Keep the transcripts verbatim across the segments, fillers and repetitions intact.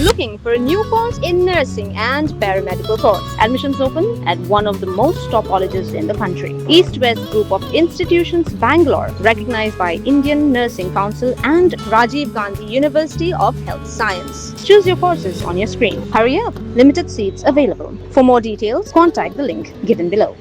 Looking for a new course in nursing and paramedical course? Admissions open at one of the most top colleges in the country. East West Group of Institutions, Bangalore, recognized by Indian Nursing Council and Rajiv Gandhi University of Health Science. Choose your courses on your screen. Hurry up, limited seats available. For more details, contact the link given below.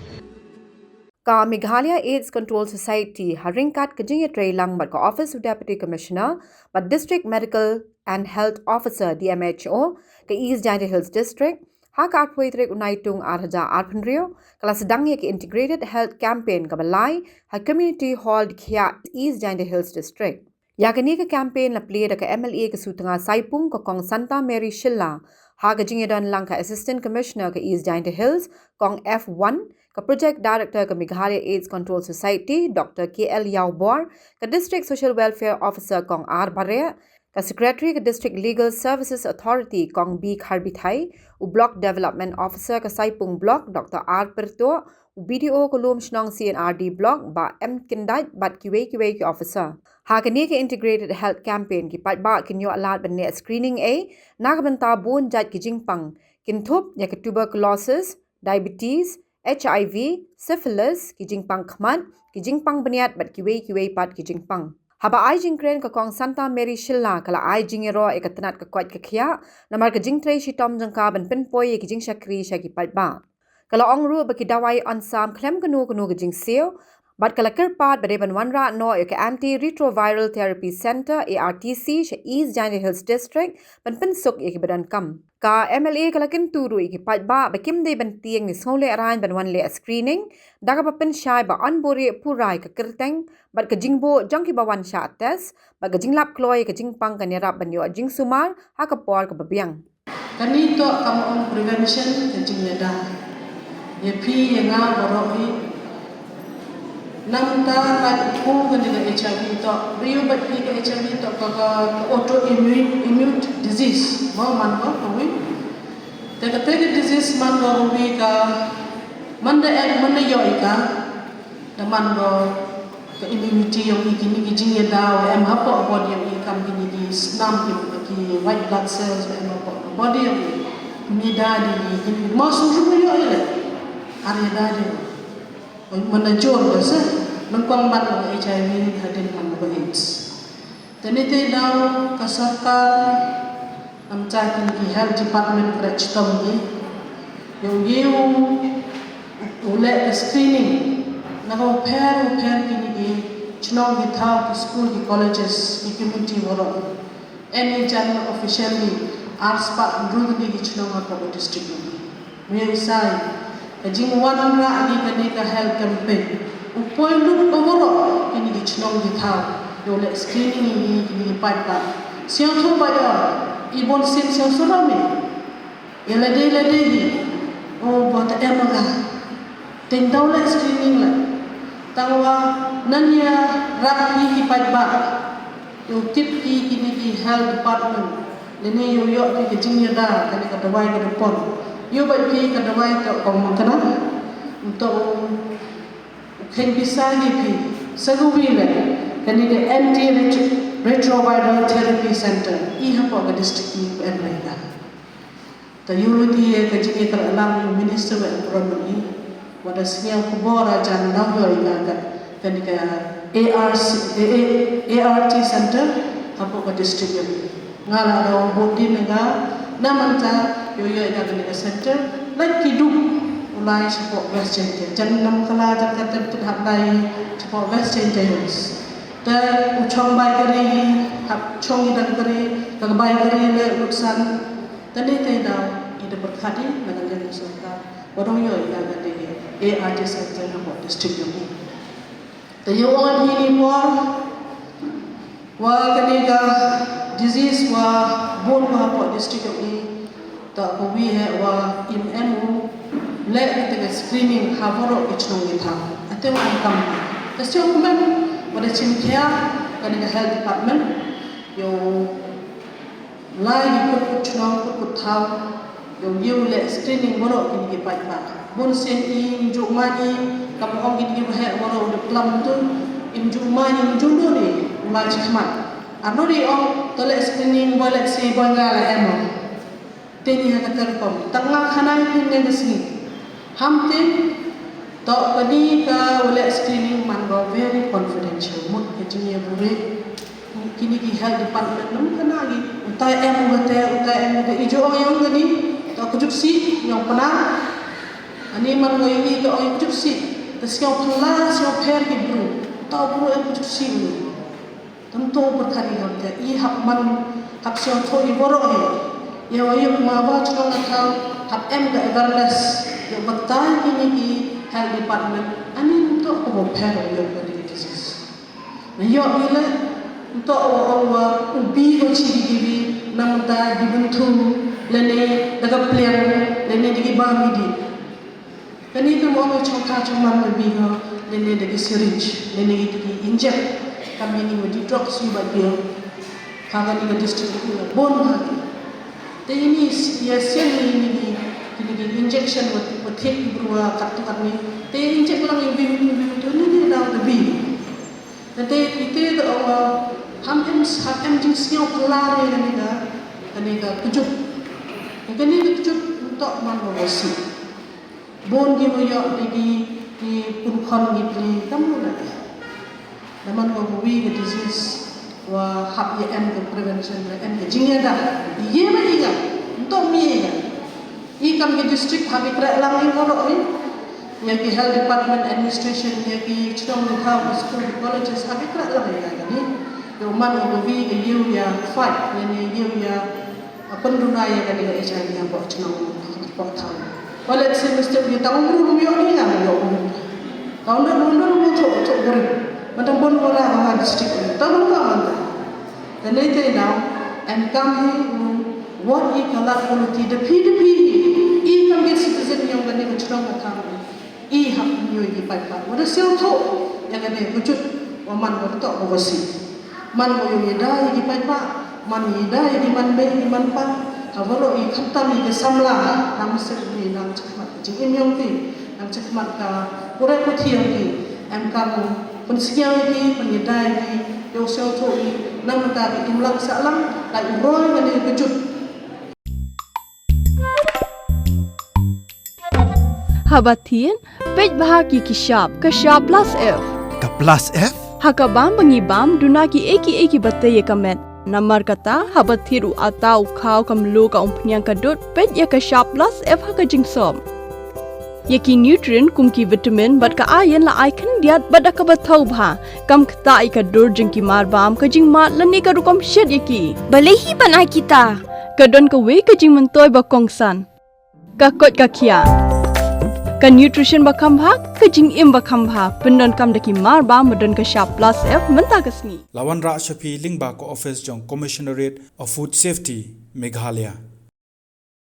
Ka Meghalaya AIDS Control Society ha ryngkat ka jingïatreilang bad ka Office of Deputy Commissioner bad District Medical and Health Officer, D M H O, ka East Jaintia Hills District, ha ka arphew tarik u Naitung ar hajar arphew hynriew, ka la sdang ïa ka Integrated Health Campaign kaba lai ha Community Hall Dkhiah, East Jaintia Hills District. Ïa kane ka campaign la plie da ka M L A ka Sutnga Saipung, ka Kong Santa Mary Shylla, ha ka jingïadonlang ka Assistant Commissioner ka East Jaintia Hills, Kong F One, ka Project Director ka Meghalaya AIDS Control Society, Doctor K L Yaubor, ka District Social Welfare Officer, Kong R Bareh, ka Secretary ka District Legal Services Authority, Kong B Kharbithei, u Block Development Officer ka Saipung Block, Doctor R Pyrtuh, u B D O ka Lumshnong C and R D Block, Bah M Kyndait, bad kiwei kiwei ki officer. Ha kane ka Integrated Health Campaign, ki paidbah kin ïoh lad ban leh screening ei na ka bynta bun jait ki jingpang, kynthup ïa ka tuberculosis, diabetes, H I V, syphilis, ki jingpang khmat, ki jingpang bniat bad kiwei kiwei pat ki jingpang. Haba ai jingkren, ka Kong Santa Mary Shylla ka la ai jingïaroh ïa ka tnat ka koit ka khiah namar ka jingtrei shitom jong ka ban pynpoi ïa ki jingshakri sha ki paidbah. Ka la ong ruh ba ki dawai yn sam khlem kano kano ka jingsiew, bad ka la kyrpad ba dei ban wanrah noh ïa ka Anti Retroviral Therapy Center, A R T C, sha East Jaintia Hills District ban pynsuk ïa kiba donkam. Ka M L A ka la kyntu ruh ïa ki paidbah ba kim dei ban tieng ne sngewlehrain ban wan leh screening, da kaba pynshai ba yn buhrieh pura ïa ka kyrteng bad ka jingbuh jong kiba wan shah test, bad ka jinglap kloi ïa ka jingpang kan ïarap ban ïoh jingsumar ha ka por kaba biang. Kane to kam ong prevention, ka jingïada ïa phi ïa nga baroh hi. Namar ka la ku kane ka H I V to, ïoh bad phi ka H I V to ka, ka, ka autoimmune, immune disease. Mo man ko ka wi. Te kata ka disease man ko ka wi ka, man da em, man da ïoh ïa ka, da man ko ka immunity ïong i, kine ki jingïada em hapoh body ïong i, kam kine ki snam ki, ki white blood cells em hapoh body ïong i. Ym da dei kine ki, mo sngewthuh ïoh i leh. Ar ïada dei. Mynta jur ba sa, nyngkong man ka H I V hadien man ka AIDS. Te nangta daw ka sorkar, namar kine ki health department kren shitom ngi, ïoh ïoh u leh ka screening na ka bapher bapher kine ki shnong ki thaw, ki skul, ki colleges, ki community baroh. Ym jan officially ar spah hynriew tylli ki shnong hapoh ka district jong ngi. Mynta sa ka jingwanrah ïa kane ka health campaign, u poi lut baroh kine ki shnong ki thaw, ïoh leh screening ïa kine ki paidbah. Sngewthuh ba ïa i bun sien sngewthuh ïa lade lade hi. O ba ta em ka. Te daw leh screening leh. Tangwa nang ïa rap ïa ki paidbah. Ïoh tip ïa kine ki health department. Lane ïoh ïoh phi ka jingïada, kane ka dawai ka dei pon. Ïoh bad phi ka dawai to kong mangkana. Untuk u kheiñ pisa ïa phi. Sa ka wi leh. Kane ka anti retro-, retroviral therapy center. I hapoh ka district i em leh ka. Te ïoh lade ïa ka jingïakren lang u minister wa em promote i. Wat da sngew khubor ha jan daw ïoh ïa ka, kane ka A R C, A R T center hapoh ka district ïong i. Nga la daw bud dien nga, namar ta ïoh ïoh ïa kane ka center, lait ki duh u lai shapoh West Jaintia. Jan Nongkhlaw, jan ka tem tyn hap lai shapoh West Jaintia Hills. Te u chong bai kari, hap chong i dang kari, ka bai kari leh u san. Te nangta daw i da pyrkhat i na ka liang ka sorkar ba dang ïoh ïa ka dei A R T center hapoh district jong i. Te ïoh wan hi ni por wa kane ka disease wa bun wa hapoh district jong i. Te ka wi hi wa im em u leh kata ka screening ha baroh ki chnong ki thaw. Ate wa kam. Te shu kumne wa da chim khia kane ka health department. Ïoh lai ki kut kut chnong kut kut thaw, ïoh ïoh leh screening baroh kine ki paidbah. Bun sien i ym ju mane, kam ong kine ki baheh baroh u dep klam tu, im ju mane, im ju nud i, u lai chi khmat. Ar nud i ong, to leh screening, boi leh si, boi nga leh em ong. Te ni ha kata ka rukom tang nga khana ïa phi ne ka sngi. Ham te to kani ka waleh screening man ba very confidential, mut ka jingïabuhrieh kini ki health department. Nang khana ki utai em u kata, utai em u kata, i ju ong ïa u kani, to ka juh sih, ïa u pynah. Ani man ba i to ong ïa ka juh sih, ta sngewphylla sngewpher ki bru, to bru em ka juh sih u. Tam to pyrkhat i ham te i hap man, hap sngewthuh i baroh hi. Ïa wa ïoh ma ba chnong na thaw hap em ka awareness ïoh batai kini ki health department. Ani to ko ba pher ïoh ka disease. Na ïoh i le to wa ong wa u bi ko chi di ki bi namta di buntu lene da ka pliang lene di ki ba mi di. Kani ka mo ka chongkha chongman ka bi ka lene da ki syringe lene ki ki inject kam ini ma di drug si ba bi ka kani ka district ki la bon ka. Te ini ya sian ni ini ki kini ki injection wa wa thik ki brua kat tu kat ni. Te inject lang i bi tu bi tu ni ni da da bi. Te ite da ong ham em ham em jing sngewphylla ne kani ka kani ka kjut. Kani ka kjut tok man wa si. Bun ki ba ïoh da ki ki pun khon ki pli kam lu na. Namar ba wi ka disease wa hap ïa em ka prevention, ïa em ka jingïada. Ïa ma ïa ka ntok mi ïa ka. I kam ki district hap i kreh lang i ngoro i. Ïa ki health department, administration, ïa ki chnong, ki thaw, ki school, ki colleges hap i kreh lang ïa ka ni. Ïa man ïa ka wi ka ïew ïa fight ïa ni ïew ïa A pynruna ïa kane ka H I V hapoh chnong, hapoh town. Ba let's say mistake ïa tang u bru ïoh ni, nga ïoh u bru. Ka unda unda u bru thok thok bru. Mata bon wara ka district. Ta bon ka mata. Kane te daw em kam hi u wat i ka lad quality da phi da phi hi. I kam ki citizen ïong kane ka chnong ka town. I hap ñiuh ïa ki paidbah. Wat da siew thoh ïa kane ka jut wa man ka betok ka wasi. Man ka ïoh ïada ïa ki paidbah, man ïada ïa ki man beiñ ki man pang. Ka baroh i khamtam ïa ki samla, nang sep ni nang chakhmat ka jingim ïong ki, nang chakhmat ka pura puthi ïong ki. Em kam pynsngew ïa ki, pynïada ïa ki, ïoh siew thoh ïa ki, nang mynta ki imlang sahlang, la i roi kane ka jut. Haba thied, peit bha ki ki shap, ka shap plus F. Ka plus F? Ha ka bam ba ngi bam, duna ki ei ki ei ki ba tei ïa ka met. Namar kata, haba thied u ata u khaw ka mluh ka umphniang ka dud, peit ïa ka shap plus F ha ka jingsop. Ïa ki nutrient kum ki vitamin bad ka iron la ai khyndiat bad da kaba thaw bha. Kam ktah ïa ka dur jong ki mar bam, ka jingmad lane ka rukom shet ïa ki. Balei hi ban ai kita? Ka don kawei ka jingmyntoi ba kongsan. Ka koit ka khiah. Ka nutrition ba kham bha, ka jingim ba kham bha. Pyndonkam da ki mar bam ba don ka shap plus F mynta ka sngi. La wanrah sha phi lyngba ka office jong Commissionerate of Food Safety, Meghalaya.